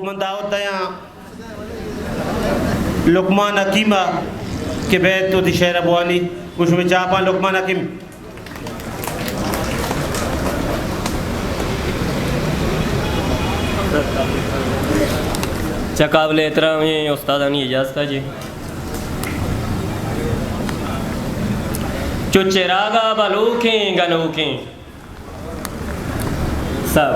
من دعوت دیاں لقمان حکیم ءَ کہ بیت وتی شعر ءَ بوانی، گوں شمے چاپاں لقمان حکیم۔ چہ قابل احترامیں استادانی اجازت ءَ جی۔ چو چراغ ءَ بلوکیں گنوکیں سب۔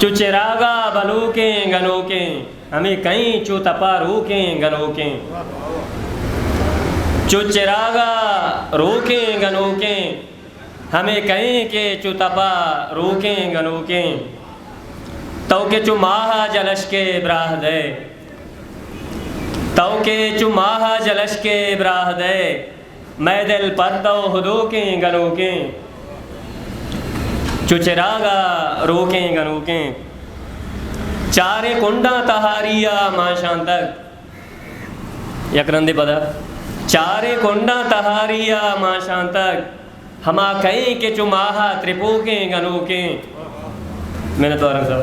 چو چراغ ءَ بلوکیں گنوکیں، ہمے کئیں چو تپا روکیں گنوکیں۔ چو چراغ ءَ روکیں گنوکیں، ہمے کئیں کہ چو تپا روکیں گنوکیں۔ تو کہ چو ماہ ءَ جلشکے براہ دئے، تو کہ چو ماہ ءَ جلشکے براہ دئے، مئے دل پرتو ہدوکیں گنوکیں، چو چراغ ءَ روکیں گنوکیں۔ چاریں کنڈاں تہاری ءَ مانشانتگ، یک رندے پدا، چاریں کنڈاں تہاری ءَ مانشانتگ، ہما کئیں کہ چو ماہ ءَ ترپوکیں گنوکیں۔ منتواراں سر۔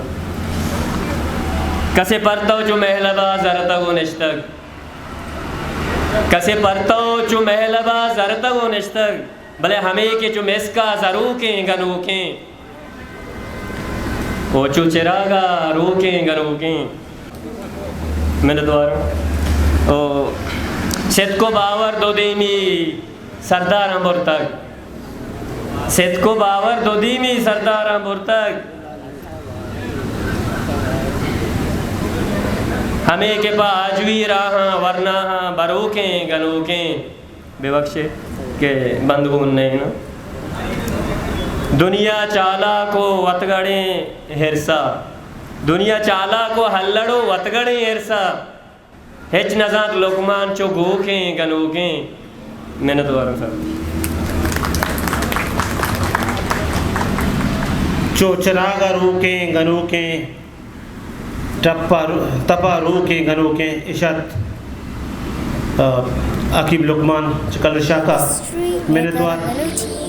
کسے پرتو چو مہلب ءَ زرتگ و نشتگ، کسے پرتو چو مہلب ءَ زرتگ و نشتگ، بلے ہمے کہ چو مسک ءَ زروکیں گنوکیں، او چو چراغ ءَ روکیں گنوکیں۔ منتوار۔ او ستک و باور دو دیمی سرداراں برتگ۔ ستک و باور دو دیمی سرداراں برتگ۔ ہمے کہ پہ آجوئی راہاں ورناہاں بروکیں گنوکیں۔ ببخشے کہ بند گون نہ انت۔ دنیا چالاک و وتگڑیں ہرسا، دنیا چالاک و ہلڑ و وتگڑیں ہرسا، ہچ نزانت لقمان چو گوکیں گنوکیں۔ منتوارم سر۔ چو چراغ ءَ روکیں گنوکیں، ٹپ ءَ رو-، تپ ءَ روکیں گنوکیں، اشت، آ، حکیم لقمان چہ کلر شاکا۔ منتوار۔